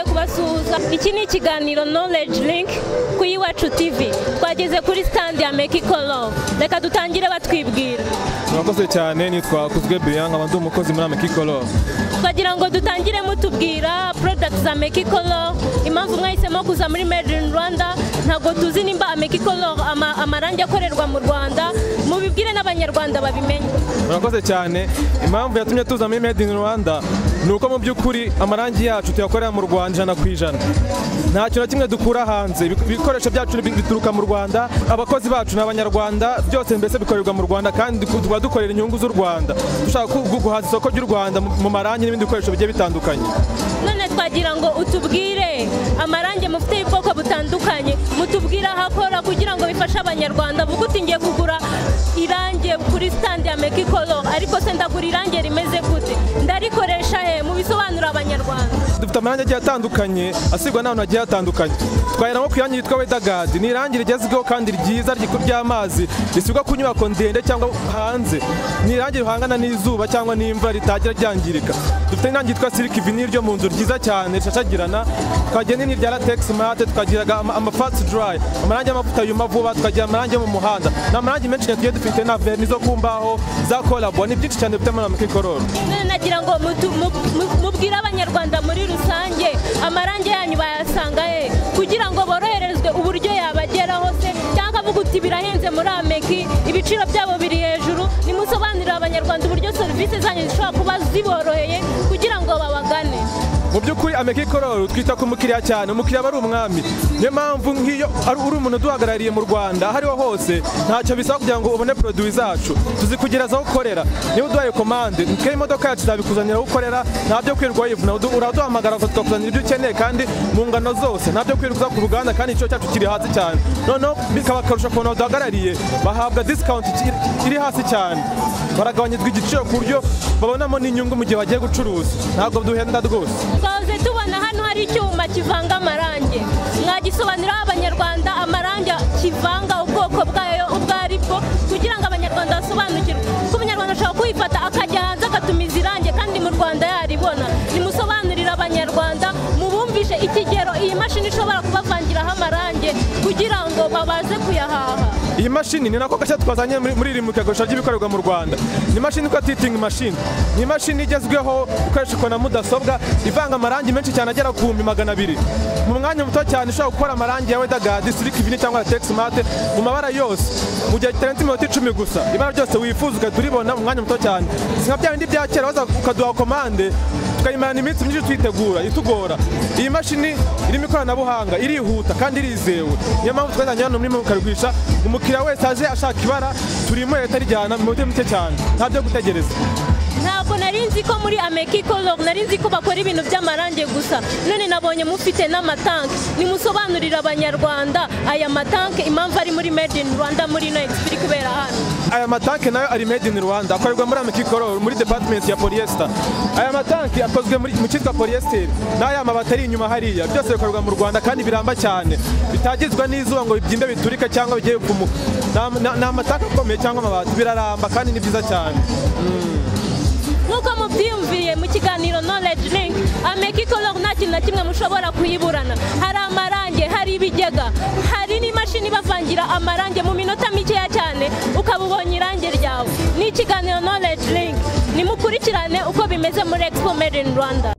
Nongeye kubasuhuza. Iki ni ikiganiro Knowledge Link ku Iwacu TV. Twageze kuri stand ya Ameki Color. Reka dutangire batwibwira. Murakoze cyane, nitwa Kuzwe Brian, nkaba ndi umukozi muri Ameki Color. Twagira ngo dutangire mutubwira products za Ameki Color, impamvu mwahisemo kuza muri Made in Rwanda. Ntabwo tuzi nimba Ameki Color amarangi akorerwa mu Rwanda, mubibwire n'Abanyarwanda babimenye. Murakoze cyane. Impamvu yatumye tuza muri Made in Rwanda ni uko mu by'ukuri amarangi yacu tuyakorera mu Rwanda 100%. Nta kintu na kimwe dukura hanze, ibikoresho byacu bituruka mu Rwanda, abakozi bacu ni Abanyarwanda, byose mbese bikorerwa mu Rwanda kandi tuba dukorera inyungu z'u Rwanda. Dushaka guhaza isoko ry'u Rwanda mu marangi n'ibindi bikoresho bigiye bitandukanye. None twagira ngo utubwire amarangi mufite y'ubwoko butandukanye, mutubwire aho akora kugira ngo bifashe Abanyarwanda. Vuga uti ngiye kugura irangi kuri stand ya Ameki Color, ariko se ndagura irangi rimeze gute? Ndarikoresha he? Mubisobanura Abanyarwanda. Dufite amarangi agiye atandukanye asigwa n'ahantu hagiye hatandukanye. Twahera nko ku irangi ryitwa Weatherguard, ni irangi rigezweho kandi ryiza ry'amazi, risigwa ku nyubako ndende cyangwa hanze. Ni irangi rihangana n'izuba cyangwa n'imvura, ritagira ryangirika. Dufite irangi ryitwa Silk Vinyl ryo mu nzu, ryiza cyane rishashagirana. Tukagira n'irindi rya Latex Matte, tukagira ama fast dry, amarangi y'amavuta yuma vuba, tukagira amarangi yo mu muhanda. Ni amarangi menshi cyane tugiye dufite, na vernis zo ku mbaho, za collabo, ni byinshi cyane dufite muri Ameki Color. None nagira ngo mubwire Abanyarwanda muri rusange amarangi yanyu bayasanga he, kugira ngo boroherezwe uburyo yabageraho se, cyangwa avuga uti birahenze muri Ameki, ibiciro byabo biri hejuru. Nimusobanurire Abanyarwanda uburyo serivisi zanyu zishobora kuba ziboroheye kugira ngo babagane. Mu by'ukuri Ameki Color twita ku mukiriya cyane, umukiriya aba ari umwami. Niyo mpamvu nk'iyo uri umuntu uduhagarariye mu Rwanda aho ariho hose, ntacyo bisaba kugira ngo ubone produit zacu, tuzikugereza aho ukorera. Niba uduhaye komande, twe imodoka yacu izabikuzanira aho ukorera, nta byo kwirirwa wivuna, uraduhamagara tukakuzanira ibyo ukeneye kandi mu ngano zose, nta byo kwirirwa ku ruganda, kandi igiciro cyacu kiri hasi cyane. Noneho bikaba akarusho ku bantu baduhagarariye, bahabwa discount iri hasi cyane, baragabanyirizwa igiciro ku buryo babonamo n'inyungu mu gihe bagiye gucuruza. Ntabwo duhenda rwose. Twahoze tubona hano hari icyuma kivanga amarangi, mwagisobanurira Abanyarwanda amarangi kivanga ubwoko bwayo ubwo ari bwo, kugira ngo Abanyarwanda basobanukirwe. Kuko Umunyarwanda ashobora kuyifata akajya hanze akatumiza irangi kandi mu Rwanda yaribona. Nimusobanurire Abanyarwanda, mubumvishe ikigero iyi mashini ishobora kubavangiraho amarangi kugira ngo babaze kuyahaha. Iyi mashini ni nako gashya twazanye muri iri murikagurisha ry'ibikorerwa mu Rwanda. Ni imashini yitwa tinting machine. Ni imashini igezweho ikoreshwa na mudasobwa, ivanga amarangi menshi cyane agera ku 200,000. Mu mwanya muto cyane ushobora gukora amarangi ya Weatherguard, Silk Vinyl cyangwa Latex Matte mu mabara yose mu gihe kitarenze iminota 10 gusa. Ibara ryose wifuza ugahita uribona mu mwanya muto cyane. Si nka bya bindi bya kera waza ukaduha komande tukayimarana iminsi myinshi tuyitegura itugora. Iyi mashini irimo ikoranabuhanga, irihuta kandi irizewe. Niyo mpamvu twazanye hano muri murikagurisha, umukiriya wese aje ashaka ibara turimo leta rijyana mu minota mike cyane, nta byo gutegereza. Ntabwo nari nzi ko muri Ameki Color, nari nzi ko bakora ibintu by'amarangi gusa, none nabonye mufite n'amatanki. Nimusobanurire Abanyarwanda aya matanki impamvu ari muri Made in Rwanda muri ino expo iri kubera hano. Aya matanki nayo ari Made in Rwanda, akorerwa muri Ameki Color muri department ya polyester. Aya matanki akozwe mu cyitwa polyester, n'aya mabati ari inyuma hariya, byose bikorerwa mu Rwanda kandi biramba cyane, bitagizwa n'izuba ngo bibyimbe biturike cyangwa bigiye gupfumuka. Ni amatanki akomeye cyangwa amabati, biraramba kandi ni byiza cyane. Nk'uko mubyiyumviye mu kiganiro Knowledge Link, Ameki Color nta kintu na kimwe mushobora kuyiburana. Hari amarangi, hari ibigega, hari n'imashini bavangira amarangi mu minota mikeya cyane ukaba ubonye irangi ryawe. Ni ikiganiro Knowledge Link, nimukurikirane uko bimeze muri Expo Made in Rwanda.